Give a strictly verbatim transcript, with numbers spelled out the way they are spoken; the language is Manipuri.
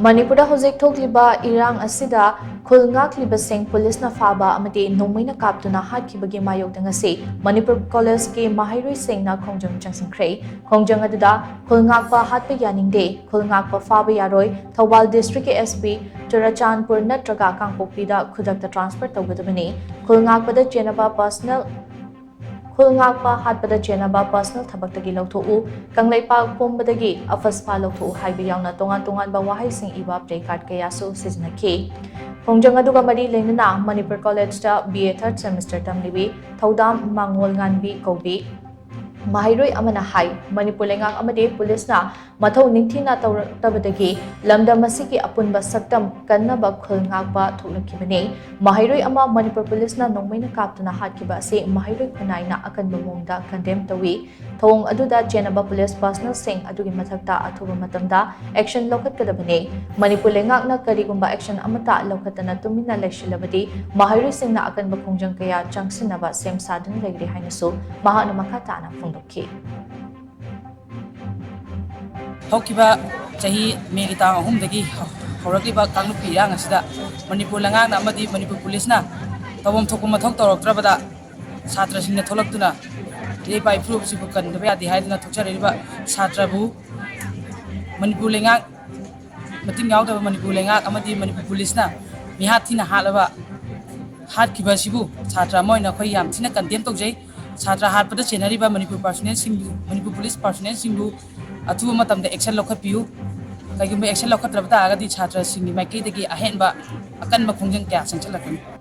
ꯃꯅꯤꯄꯨꯔꯗ ꯍꯧꯖꯤꯛ ꯊꯣꯛꯂꯤꯕ ꯏꯔꯥꯡ ꯑꯁꯤꯗ ꯈꯨꯜ ꯉꯥꯛꯂꯤꯕꯁꯤꯡ ꯄꯨꯂꯤꯁꯅ ꯐꯥꯕ ꯑꯃꯗꯤ ꯅꯣꯡꯃꯩꯅ ꯀꯥꯞꯇꯨꯅ ꯍꯥꯠꯈꯤꯕꯒꯤ ꯃꯥꯌꯣꯛꯇ ꯉꯁꯤ ꯃꯅꯤꯄꯨꯔ ꯀꯣꯂꯦꯖꯀꯤ ꯃꯍꯩꯔꯣꯏꯁꯤꯡꯅ ꯈꯣꯡꯖꯪ ꯆꯪꯁꯤꯟꯈ꯭ꯔꯦ꯫ ꯈꯣꯡꯖꯪ ꯑꯗꯨꯗ ꯈꯨꯜ ꯉꯥꯛꯄ ꯍꯥꯠꯄ ꯌꯥꯅꯤꯡꯗꯦ, ꯈꯨꯜ ꯉꯥꯛꯄ ꯐꯥꯕ ꯌꯥꯔꯣꯏ, ꯊꯧꯕꯥꯜ ꯗꯤꯁꯇ꯭ꯔꯤꯛꯀꯤ S P ꯆꯨꯔꯆꯥꯟꯄꯨꯔ ꯅꯠꯇ꯭ꯔꯒ ꯀꯥꯡꯄꯣꯛꯄꯤꯗ ꯈꯨꯗꯛꯇ transfer ꯇꯧꯒꯗꯕꯅꯤ, ꯈꯨꯜ ꯉꯥꯛꯄꯗ ꯆꯦꯟꯅꯕ personal ꯈꯨꯜ ꯉꯥꯛꯄ ꯍꯥꯠꯄꯗ ꯆꯦꯟꯅꯕ personal ꯊꯕꯛꯇꯒꯤ ꯂꯧꯊꯣꯛꯎ, ꯀꯪꯂꯩꯄꯥꯛ ꯄꯨꯝꯕꯗꯒꯤ ꯑꯐꯁꯄꯥ ꯂꯧꯊꯣꯛꯎ ꯍꯥꯏꯕ ꯌꯥꯎꯅ ꯇꯣꯉꯥꯟ ꯇꯣꯉꯥꯟꯕ ꯋꯥꯍꯩꯁꯤꯡ ꯏꯕ placard ꯀꯌꯥꯁꯨ ꯁꯤꯖꯤꯟꯅꯈꯤ꯫ ꯈꯣꯡꯖꯪ ꯑꯗꯨꯒ ꯃꯔꯤ ꯂꯩꯅꯅ ꯃꯅꯤꯄꯨꯔ ꯀꯣꯂꯦꯖꯇ B A third semester ꯇꯝꯂꯤꯕꯤ ꯊꯧꯗꯥꯝ ꯃꯥꯡꯉꯣꯜꯉꯥꯟꯕꯤ ꯀꯧꯕꯤ ꯃꯍꯩꯔꯣꯏ ꯑꯃꯅ ꯍꯥꯏ, ꯃꯅꯤꯄꯨꯔ ꯂꯩꯉꯥꯛ ꯑꯃꯗꯤ ꯄꯨꯂꯤꯁꯅ ꯃꯊꯧ ꯅꯤꯡꯊꯤꯅ ꯇꯧꯔꯛꯇꯕꯗꯒꯤ ꯂꯝꯗꯝ ꯑꯁꯤꯒꯤ ꯑꯄꯨꯟꯕ ꯁꯛꯇꯝ ꯀꯟꯅꯕ ꯈꯨꯜ ꯉꯥꯛꯄ ꯊꯣꯛꯂꯛꯈꯤꯕꯅꯤ꯫ ꯃꯍꯩꯔꯣꯏ ꯑꯃ ꯃꯅꯤꯄꯨꯔ ꯄꯨꯂꯤꯁꯅ ꯅꯣꯡꯃꯩꯅ ꯀꯥꯞꯇꯨꯅ ꯍꯥꯠꯈꯤꯕ ꯑꯁꯤ ꯃꯍꯩꯔꯣꯏ ꯈꯨꯟꯅꯥꯏꯅ ꯑꯀꯟꯕ ꯃꯑꯣꯡꯗ condemn ꯇꯧꯏ꯫ ꯊꯧꯑꯣꯡ ꯑꯗꯨꯗ ꯆꯦꯟꯅꯕ ꯄꯨꯂꯤꯁ personnelꯁꯤꯡ ꯑꯗꯨꯒꯤ ꯃꯊꯛꯇ ꯑꯊꯨꯕ ꯃꯇꯝꯗ action ꯂꯧꯈꯠꯀꯗꯕꯅꯤ꯫ ꯃꯅꯤꯄꯨꯔ ꯂꯩꯉꯥꯛꯅ ꯀꯔꯤꯒꯨꯝꯕ action ꯑꯃꯠꯇ ꯂꯧꯈꯠꯇꯅ ꯇꯨꯃꯤꯟꯅ ꯂꯩꯁꯤꯜꯂꯕꯗꯤ ꯃꯍꯩꯔꯣꯏꯁꯤꯡꯅ ꯑꯀꯟꯕ ꯈꯣꯡꯖꯪ ꯀꯌꯥ ꯆꯪꯁꯤꯟꯅꯕ ꯁꯦꯝ ꯁꯥꯗꯨꯅ ꯂꯩꯔꯦ ꯍꯥꯏꯅꯁꯨ ꯃꯍꯥꯛꯅ ꯃꯈꯥ ꯇꯥꯅ ꯐꯣꯡꯗꯣꯛꯈꯤ꯫ ꯍꯧꯈꯤꯕ ꯆꯍꯤ ꯃꯦꯒꯤ ꯇꯥꯡ ꯑꯍꯨꯝꯗꯒꯤ ꯍꯧꯔꯛꯂꯤꯕ ꯀꯥꯡꯂꯨꯞꯀꯤ ꯏꯔꯥꯡ ꯑꯁꯤꯗ ꯃꯅꯤꯄꯨꯔ ꯂꯩꯉꯥꯛꯅ ꯑꯃꯗꯤ ꯃꯅꯤꯄꯨꯔ ꯄꯨꯂꯤꯁꯅ ꯇꯧꯐꯝ ꯊꯣꯛꯄ ꯃꯊꯧ ꯇꯧꯔꯛꯇ꯭ꯔꯕꯗ ꯁꯥꯇ꯭ꯔꯁꯤꯡꯅ ꯊꯣꯛꯂꯛꯇꯨꯅ ꯏꯄꯥ ꯏꯄꯨꯔꯨꯞꯁꯤꯕꯨ ꯀꯟꯗꯕ ꯌꯥꯗꯦ ꯍꯥꯏꯗꯨꯅ ꯊꯣꯛꯆꯔꯛꯂꯤꯕ ꯁꯥꯇ꯭ꯔꯕꯨ ꯃꯅꯤꯄꯨꯔ ꯂꯩꯉꯥꯛ ꯃꯇꯤꯡ ꯌꯥꯎꯗꯕ ꯃꯅꯤꯄꯨꯔ ꯂꯩꯉꯥꯛ ꯑꯃꯗꯤ ꯃꯅꯤꯄꯨꯔ ꯄꯨꯂꯤꯁꯅ ꯃꯤꯍꯥꯠ ꯊꯤꯅ ꯍꯥꯠꯂꯕ ꯍꯥꯠꯈꯤꯕ ꯑꯁꯤꯕꯨ ꯁꯥꯇ꯭ꯔ ꯑꯃ ꯑꯣꯏꯅ ꯑꯩꯈꯣꯏ ꯌꯥꯝ ꯊꯤꯅ condemn ꯇꯧꯖꯩ꯫ ꯁꯥꯇ꯭ꯔ ꯍꯥꯠꯄꯗ ꯆꯦꯟꯅꯔꯤꯕ ꯃꯅꯤꯄꯨꯔ personnelꯁꯤꯡꯕꯨ, ꯃꯅꯤꯄꯨꯔ ꯄꯨꯂꯤꯁ personnelꯁꯤꯡꯕꯨ ꯑꯊꯨꯕ ꯃꯇꯝꯗ action ꯂꯧꯈꯠꯄꯤꯌꯨ꯫ ꯀꯩꯒꯨꯝꯕ action ꯂꯧꯈꯠꯇ꯭ꯔꯕ ꯇꯥꯔꯒꯗꯤ ꯁꯥꯇ꯭ꯔꯁꯤꯡꯒꯤ ꯃꯥꯏꯀꯩꯗꯒꯤ ꯑꯍꯦꯟꯕ ꯑꯀꯟꯕ ꯈꯣꯡꯖꯪ ꯀꯌꯥ ꯆꯪꯁꯤꯜꯂꯛꯀꯅꯤ꯫